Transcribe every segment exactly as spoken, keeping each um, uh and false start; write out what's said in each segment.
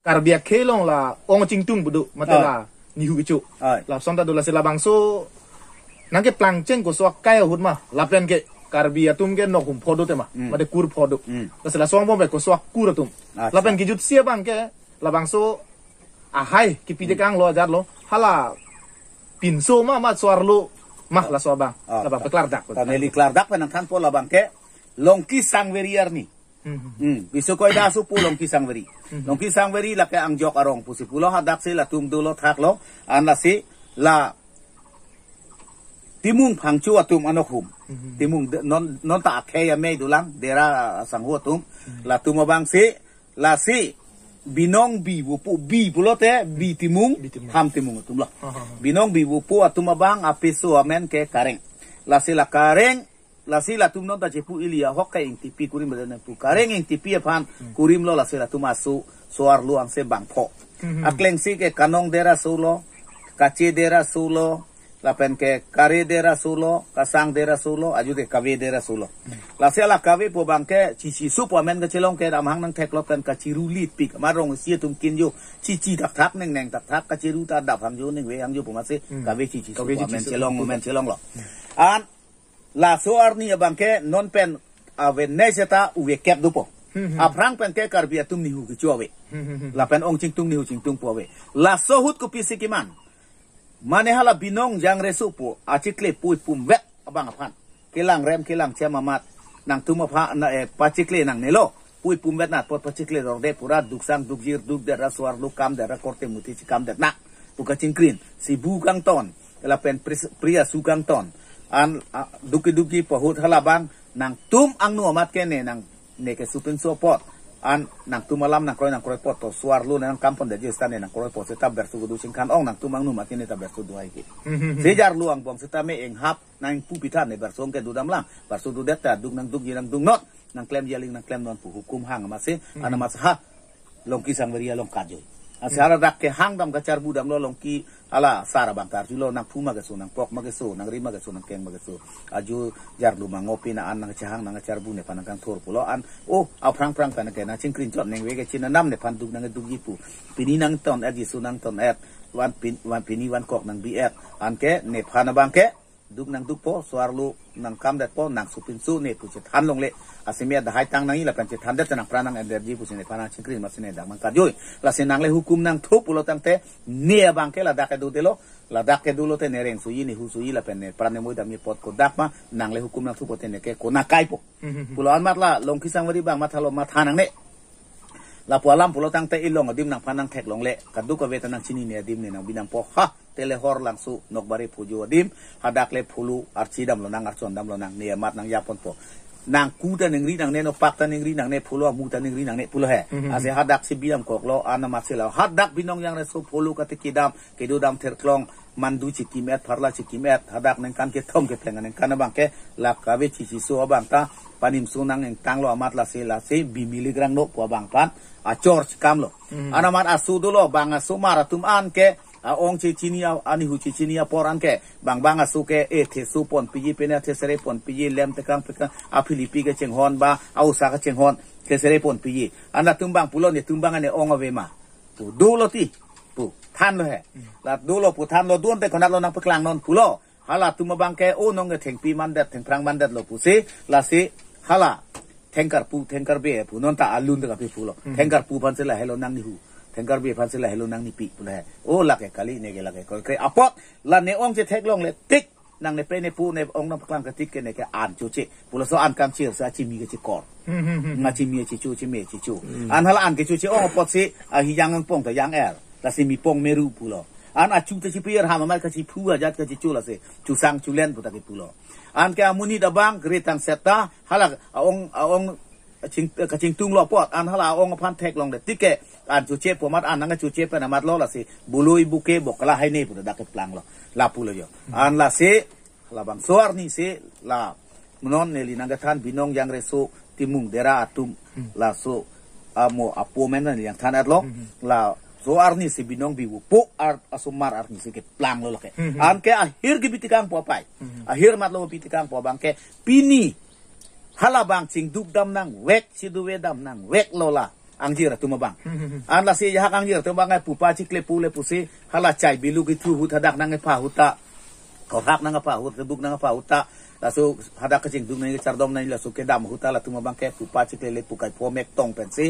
Karbi akhei along la ong chingtung pu do, mate Ah. la nihu kecho. Ah. Lason ta do, lasi labangso nangkeplang cheng koso akai ahut ma, lapen ke Karbi atum ke nok hum pho do tema, Hmm. mate kur pho do. Hmm. Lasi laso angbong pen koso akur atum. Accha. Lapen kejutsi abang ke labangso ahai kipi Hmm. tekanglo ajatlo, hala pinso ma ma so-arlo ma laso abang. Ah. Labang peklardak. Ta neli klardak pen nangthanpo, labang ke Longki Sangveri arni. Hmm. Hmm, bisu koi da supu Longki Sangveri. Hmm. Longki Sangveri lake Angjok arong pusi pulo, hadaksi latum dolo thaklo, an lasi la Timung Phangcho atum anok hum. Hmm. Timung de-, non, non ta akhei amei dolang, Dera asangho atum. Hmm. Latum abang si, lasi Binong Bi Vupu, Bi pulote, Bi Timung, Bi Timung. Ham Timung atum lo. Ha, ha, ha. Binong Bi Vupu atum abang apiso amen ke Kareng. Lasi la Kareng, lasi latum non ta chepu ili ahok ke Ingtipi kurim beda pu. Kareng Ingtipi aphan Hmm. kurimlo, lasi latum aso so-arlo angse bangpho. Hmm. Aklengsi ke Kanong Dera solo, Kache Dera solo, lapen ke Kare Dera solo, Kasang Dera solo, ajo ke Kave Dera solo. Hmm. Lasi ala Kave pu abang ke Chichi su pu amen kachelong ke damhang nangtheklo pen kachiru lipik. Amat rong isi atum kinjo, Chichi thakthak, Nengneng thakthak, kachiru ta dap hangjo, nengve hangjo pu amatsi Hmm. Kave Chichi su Kave pu Chichi amen su chelong, pu. amen chelonglo. Hmm. An laso arni abang ke non pen awareness ta uve kep dopo. Hmm, hmm. Aphrang pen ke Karbi atum nihu kecho ave. Hmm, hmm, hmm. Lapen ong chingtung nihu chingtung po ave. Laso ahut kopisi keman. Mane hala Binong Jangreso pu achikle pui pumvet abang aphan. Kelang rem kelang chem amat. Nangtum aphan na, eh, pachikle nangnelo. Pui pumvet nat apot pachikle rorde pura duksang dukjir dukdet ra so-arlo kamdet ra korte muti chikam det na pu kachingkrin. Si bu kangton, lapen pris-, priya su kangton. An, a, duki duki pu ahut halabang nangtum angno amat ke ne nang, ne ke supinso apot. An nangtum alam nangkroi nangkroi apot to so-arlo nangkampon detji seta ne nangkroi apot seta berso kedo chingkan ong, nangtum angno amat ke ne ta berso do hai ke. Hmm, hmm, hmm. Sejar luang bong seta me enghap nangpu pithan ne berso ong ke dodam lang. Berso dodet ta duk nangdukji nangduk not. Nangklemji aling nangklem non pu hukum hang amatsi, Hmm. an amatsi ha Longki Sangveri along kajoi. Asi Hmm. hala dak kehang dam kacharbu damlo Longki hala sar abang karjulo, nangphu ma keso, nangpok ma keso, nangri ma keso, nangkeng ma keso. Ajo jarlo ma ngo pina an nangchehang nangcharbu nephan nangkangthur pulo an. Oh, aphrang phrang pen ke nangchingkrin chot nengve ke chinanam nephan duk nangdukji pu. Pini nangton-et, Jisu nangton-et. Van pin-, van pini vankok nangbi-et. An ke nephan abang ke duk nangdukpo, so-arlo nangkamdetpo, nang supinso ne pu chethan longle. Asime dahai tang nangji lapen chethandet nang pran nang-enderji pusi nephan nangchingkrin amatsi ne dak nangkajoi. Lasi nangle hukum nangthu pulo tangte ne abang ke ladak kedodelo, ladak kedo lote ne reng suji, nihu suji lapen ne pran ne moi damji apot kodak ma, nangle hukum nangthu pote ne ke kona kaipo. Hmm, hmm, hmm. Pulo an amat la Longki Sangveri abang mathalo matha nangne. Lapu alam pulo tangte ilong adim nangphan nangthek longle. Kadokave ta nangchinine adim ne nangbi nangpo. Ha, Telehor Langso, Nokbare Phojo adim. Hadak le phulu archi damlonang, archon damlonang, ne amat nangjaponpo. Nangku ta ningri nangne, nopak ta ningri nangne, phulu amu ta ningri nangne pulo he. Mhm. Asi hadaksi bi damkoklo, an amatsi la hadak Binong Jangreso phulu katiki dam, kedo dam therklong, mandu chikim et, pharla chikim et, hadak ningkan kethom kepleng ningkan abang ke, la Kave Chichi su abang ta, panimso nang ingtanglo amat lasi lasi bi miligrang no pu abang aphan achor chikamlo. Hmm. An amat aso dolo, bang asomar atum an ke, a-ong chechini a, anihu chechini apor an ke, bang bang aso ke, e the so ponpiji, pine the sere ponpiji, lem tekang pekang, aphilipi kechenghon ba, ausa kechenghon, the sere ponpiji. An latum bang pulo, netum bang ane ong ave ma pu dolo ti, pu thanlo he. Hmm. La dolo pu thanlo, dun te konatlo nangpeklang non pulo. Halatum abang ke, o nong ke thengpi mandet, thengphrang mandetlo pusi, lasi hala thengkarpu, thengkarbe pu non ta alun ta kapi pulo. Hmm. Thengkarpu aphansi lahelo nangnihu, thengkarbe aphansi lahelo nangnipi pulo he. O lake kali, ne ke lake koi kre apot, la ne ong chetheklongle tik, nang ne pe ne pu ne ong nangpeklang ketik ke ne ke an choche. Pulo so an kamchir sa chimi kechikor. Hmm, hmm, hmm, hmm. Nang chimi chichu, chimi chichu. Hmm. An hala an kechoche ong apotsi, a, hi yang angpong ta yang er. Lasi mi pong meru pulo. An achu ta chipi er ham amat kachiphu ajat kachichu lasi. Chusang chulen pu ta kipulo. An ke amonit abang kretang seta, hala aong, aong ching, kachingtunglo apot. An hala aong aphan theklongle tik ke, an choche pu amat an nangchoche pen amatlo lasi. Boloi buke bokla hai ne pu ta dak keplanglo. Lapulo jo. Hmm. An lasi, labangso arni si la non neli nangkethan Binong Jangreso Timung Dera atum, hmm, laso amo apo amen neli nangthan etlo, hmm, laso arni si Binong Bi Vupu ar asomar arni si keplanglo lake. Hmm. An ke ahir kebi tekangpo apai. Hmm. Ahir matlo kebi tekangpo abang ke pini halabang chingduk dam nangvek, chiduve dam nangveklo la. angjir atum abang. Hmm, hmm, hmm. An lasi ajahak angjir atum abang ai pupa chikle pule pusi hala chai bilu kithu ahut hadak nangkepha ahut ta, horhak nangkepha ahut, rebuk nangkepha ahut ta, laso hadak kachingduk nangkechardom nang laso kedam ahut ta latum abang ke pupa chiklele pu kai pho mek tong pensi,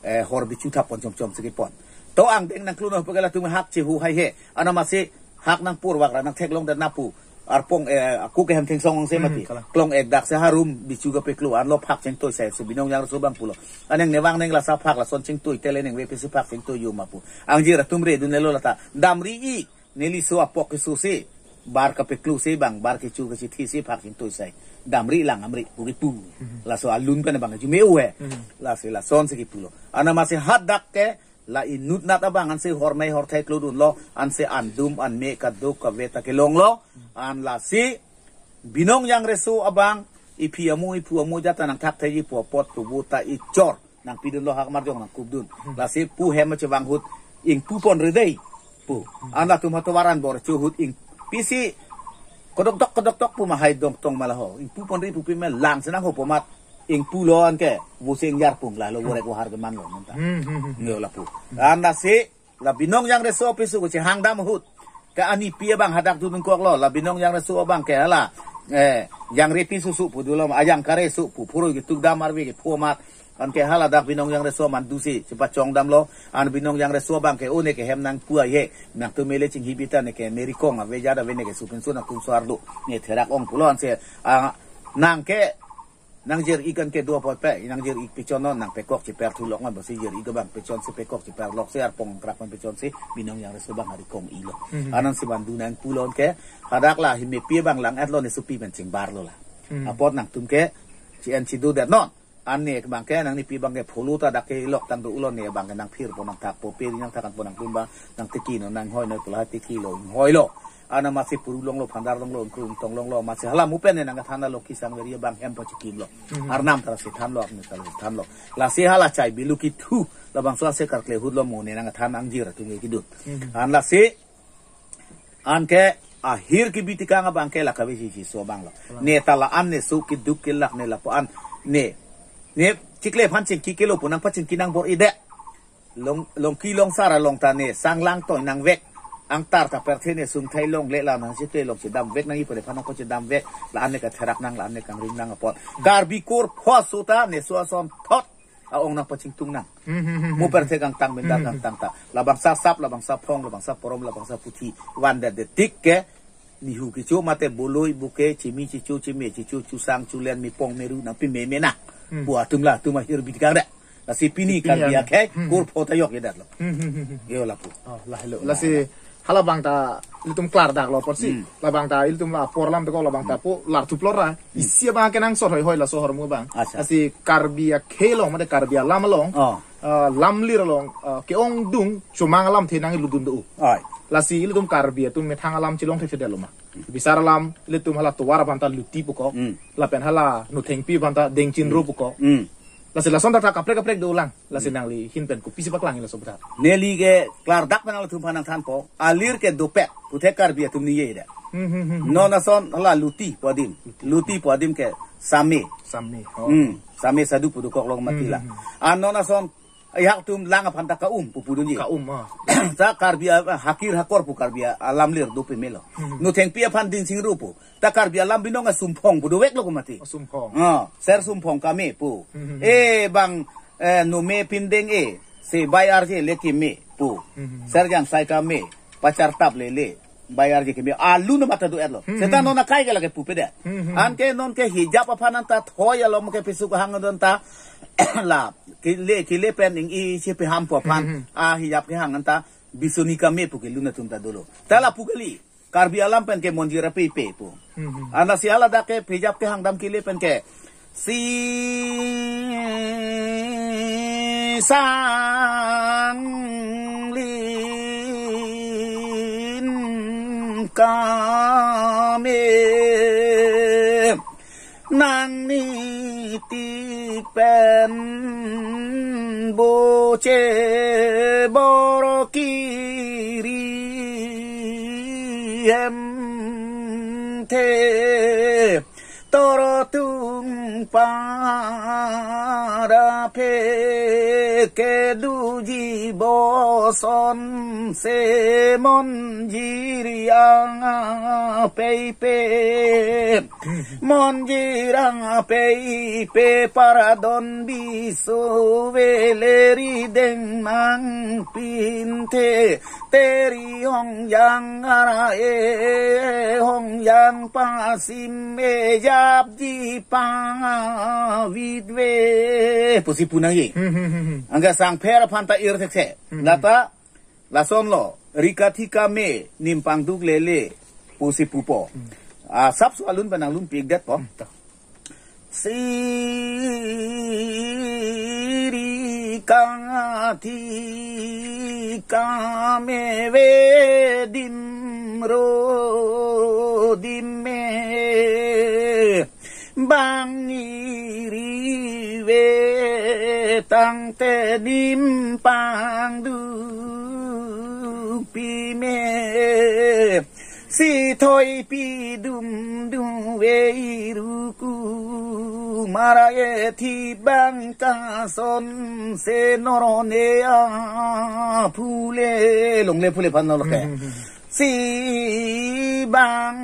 eh, hor bichu thap pon chomchom si kepon. To angdeng nangkluno pu ke latum hak chehu hai he. Anam asi hak nangpurvak ra nangtheklong dan napu. Arpong, eh, aku ke hem thengsong se Hmm, mati. Kalang. Klong ek dak se harum bichu kapeklo anlo phak chengtoi sai si Binong Jangreso abang pulo. Aneng nevang neng lasa phak lason chengtoi tele neng ve pisi phak chengtoi yo ma pu. Angjir atum redun lelo lata. Damri ik, neli so apok keso si. Bar kapeklo si bang, bar kecho kachithi si phak chengtoi sai. Damri lang amri, pu kipu. Hmm. Laso alun pen abang jume uhe. Hmm. Lasi lason si kipulo. Anam asi hadak ke, la inutnat abang ansi hormei horthai klodunlo, ansi andum anme kaduk kave ta kelonglo, an lasi Binong Jangreso abang, iphi amu, iphu amu jata nangthakthai ji pu apot pu vota ichor nangpidunlo hak marjong nangkupdun. Lasi pu hem chevang ahut ingpu pon redei pu. An latum hatovar an bor cho ahut ing pisi kodokdok kodokdok pu mahai dongtong ma laho. Ingpu pon ri pupi me lang senang ho pomat ingpulo anke vose ingjar pung lalo vorek vohar kemanlo nonta. Hmm, hmm, hmm. Nge lapu. An lasi la Binong Jangreso apisu ko chehang dam ahut. Ke anipi abang hadak dun koklo la Binong Jangreso abang ke hala, eh, jangre pi susu pu dolo, ajang kare su pu phurui ketuk dam arve ke pho amat. Anke hala dak Binong Jangreso mandu si chepachong damlo. An Binong Jangreso abang ke o ne ke hem nangpu ai he. Nangtum mele chinghi bita ne ke merikong ave jada ave ne ke supin su nangtum so arlo. Ne therak ong pulo ansi, ah, nang ke nangjir ik anke do apot pe, nangjir ik pechon non nangpekok cheper thulok non, basi jir ik abang pechon si pekok cheperlok si arpong krak pen pechon si Binong Jangreso abang arikong ilo. Hmm. Anam si mandu nangpulo anke hadak la himepi abang lang-etlo ne supi pen chingbarlo la. Hmm. Apot nangtum ke chi-en chidu det non. An ne abang ke nangnipi abang ke pholo ta dak kelok tang do ulo ne abang ke nangphir po nangthak po peri nangthak an po nangtum abang nangtiki non nanghoi non pu la tiki lo inghoilo. Anam asi puru longlo phandar longlo ingkru ingtong longlo masi hala mu pen ne nangkethan lo kisang veri abang hem po chikimlo. Mhm. Arnam ta si thanlo, arnam ta si thanlo. Lasi hala chai bilu kithu labangso ase karkle ahutlo mo ne nangkethan angjir atum ke kidun. Mhm. An lasi anke ahir kebi tekang abang ke la kave si si so abang lo. Kalang. Ne ta la an ne so keduk kelak ne lapu an ne, ne chikle aphan chingki kelo pu nangpachingki nangbor-i det. Long, longki longsar along ta ne sang lang toi nangvek. Angtar ta perthe ne sungthai longle la nang chikle long chedamvek nang ipo le aphan nangpachedamvek. La an ne katherak nang, la an ne kangring nang apot. Karbi kurpho aso ta ne so asonthot a-ong nangpachingtung nang. Hmm, hmm, hmm, hmm. Mo perthe kangtang bendar Hmm, hmm. kangtang ta. Labangso sap, labangso phong, labangso porom, labangso puthi. Van det det tik ke nihu kecho mate boloi buke chimi chicho chime chicho chusang chulen mepong meru nangpimeme nang. Hmm. Pu atum latum ahir bidikang re. Lasi pini Pini Karbi an. akhei Hmm. kurpho ta yok yedat lo. Hmm, hmm, hmm, hmm. Yo lapu. Oh, lahelo. Lasi halabang ta ilitum klardaklo apotsi. Hmm. Labang ta ilitum la apor alam teko labang ta Hmm. po larthup lor ra. Hmm. Isi abang kenangsot hoihoi laso ahormu abang. Acha. Lasi Karbi akhei along mate Karbi alam along. Oh. Ah, lamlir along, ah, ke-ongdung chomang alamthe nanglutdun do. Ai. Lasi ilitum Karbi atum methang alam chelongthethedetlo ma. Bisar alam ilitum hala tovar aphan ta luti pu ko. Hmm. Lapen hala nothengpi aphan ta dengchinro Hmm. pu ko. Hmm. Lasi lason ta kaprek kaprek dolang. Lasi Hmm. nangli ahin pen kopisi paklang laso beta. Neli ke klardak pen latum aphan nangthanpo. Alir ke dopet. Puthe Karbi atum ni ye da. Hmm, hmm, hmm, hmm. Non ason hala luti pu adim. Luti pu adim ke same. Same. Oh. Hmm. Same sadu pu dokok long mati la. Hmm, hmm, hmm. An non ason ajahak atum lang aphan ta ka-um pu pudunji. Ka-um, ah. Ta Karbi a, hakir hakor pu Karbi a, alamlir dopemelo. Hmm. Nothengpi aphan dengchinro pu. Ta Karbi alam binong asumphong pu doveklo ko mati. Asumphong. Ah, ser sumphong kame pu. Hmm. Eh, bang, eh, nome pindeng e, se bai arje le keme pu. Hmm. Ser jangsai kame, pachartap lele, bai arje keme. Alun mata do-etlo. Hmm. Seta non akai ke lake pupe de. Hmm. Anke non ke hijab aphan anta thoi alom ke pisuk hang don ta. La, kile, kile pen ing-i si peham po aphan. Hmm. A hijab kehang anta bisoni kame pu kelun atum ta dolo. Ta lapu kali. Karbi alam pen ke monjir ape ipe pu. Hmm, hmm. Anasi hala dak ke hijab kehang dam kile pen ke. Si sanglin kame. Nangni tik pen boche bor kiri hem the tor tung pada phe. kedoji boson se monjir ang pei pe. Monjir ang pei pe paradon biso vele rideng nang pinthe. Teri hong yang ara e, hong yang pasim e, japji pavit ve. Pusi pu nangji. Hmm, hmm, hmm, hmm. Anke sangpher aphan ta ir thekse. Hmm, hmm. Lata, lason lo, rika thika me, nimpang duk lele, pusi pupo. Hmm. Ah, sapso alun pen nanglun pikdet po. Hmm, to. Siri kang athi kame vedim ro dime bang iri ve tangte nimpang duk pime. Si thoi pi dum dum vei ruku mara e thi bang kason se norone a phule longle phule phan lo ke. Hmm, hmm, hmm. Si bang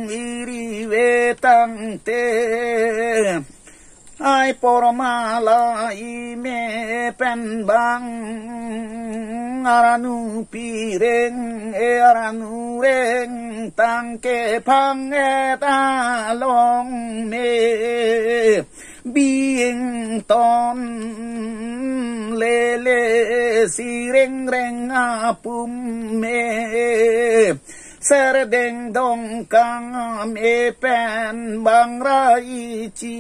iri ve tangte ai pormala ime pen bang aranu pireng e aranu reng tangke phang et along me bieng ton lele sireng reng apum me. Serdeng dong kang me pen bang rai chi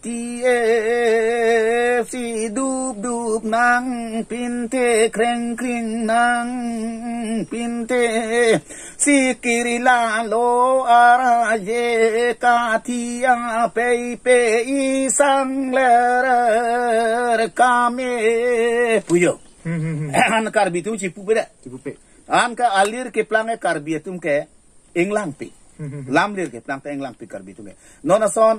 ti e si dup dup nang pinte kreng kring nang pinte si kiri lalo ara je kathi apei pe isang ler kame puyo. Hmm, hmm, hmm. An Karbi atum chipu pe da. Chipu pe. Anke alir keplang e Karbi atum ke inglangpi. Hmm, hmm, hmm. Lamlir keplang ta inglangpi Karbi atum ke. Non ason,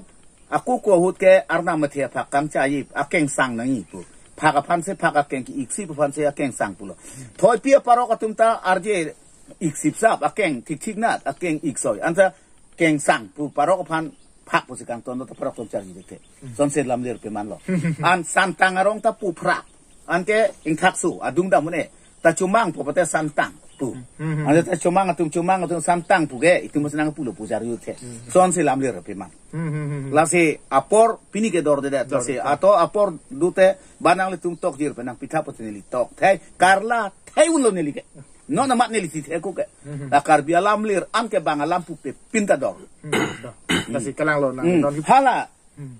ako ko ahut ke arnam mathe aphak kangchai, akeng sang nangji pu. Phak aphan se phak akeng ki iksip aphan se akeng sang pulo. Thoipi aparok atum ta arje iksip sap akeng thik thik nat akeng iksoi. Anta keng sang pu parok aphan phak pusi kangton ta parok atum charji deke. Sonse lamlir peman lo. An santang arong ta pu phrak. Anke ingthak su adung dam un-e. Ta chomang pu pate santang pu. Hmm, hmm. Ante ta chomang atum chomang atum santang pu ke itum mas nang pulo pu charju the. Hmm. Sonse lamlir peman. Hmm, hmm, hmm, hmm. Lasi apor pini ke dor de det. Dor lasi de. Ato apor dute ba nanglitum tokjir pen nangpitha pute neli tok. Thei karla thei unlo neli ke. Non amat neli si the ko ke. Hmm, hmm. La Karbi alamlir anke bang alam pupe pinta dor. Hmm, dor. Lasi kalang lo nang Hmm. non ki- Hala. Hmm.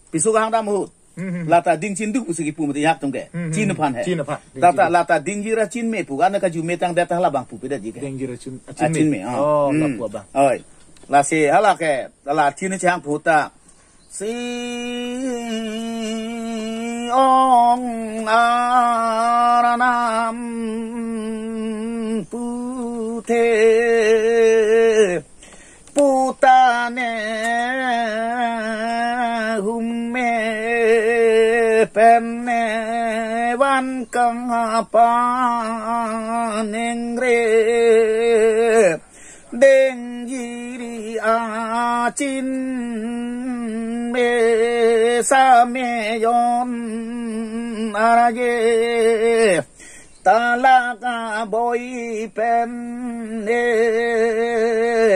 Piso kehang dam ahut. Hmm, hmm, hmm. Lata ding chin duk pusi kipu mati yak tum ke. Hmm, hmm, Chin hmm. aphan he. Chin aphan. Ding Tata chin. Lata ding jira chin me pu, ana kaju me tang data hala bang pupe da ji ke. Ding jira chin, ah, Ah, chin chin me. me, ah. Oh, Hmm. lapu abang. Oi. Lasi hala ke, la chin chang puta. Si ong aranam puthe. Putane humme penne van kang apa nengre. Dengjiri achin me sameyon araje. Talak aboi pen ne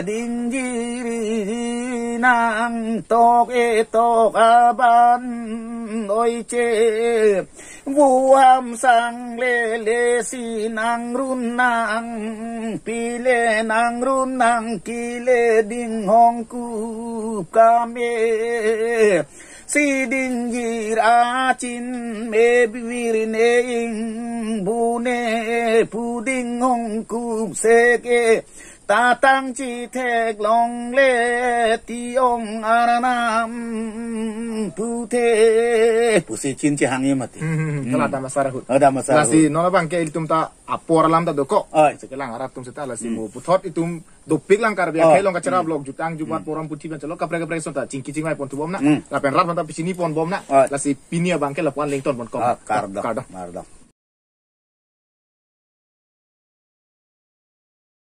dingjiri nang tok e tok aban oiche. Vuam sang lele si nang run nang pile nang run nang kile ding hong kup kame. Si dingjir achin me bivir ne ing bu ne pu ding hong kup seke. Tatang chithek longle ti-ong Arnam puthe. Pusi chin chehangji mati. Hmm, hmm, hmm. Hmm. Kala dam asar ahut. Oh, dam asar ahut. Lasi non abangke ilitum ta apor alam ta dokok. Oi. Sekelang arat atum seta lasi Hmm. mo puthot itum dopik lang Karbi Oh. akhei along kacherap Hmm. lok jutang jubat Hmm. porom puthi pen chelok kaprek kaprek son ta chingki chingvai pon thubom na. Hmm. Lapen rat mata pachini pon bom na. Oh. Lasi pini abangke lapu-an lengton pon kok. Ah, kardom. Kardom. Kardom.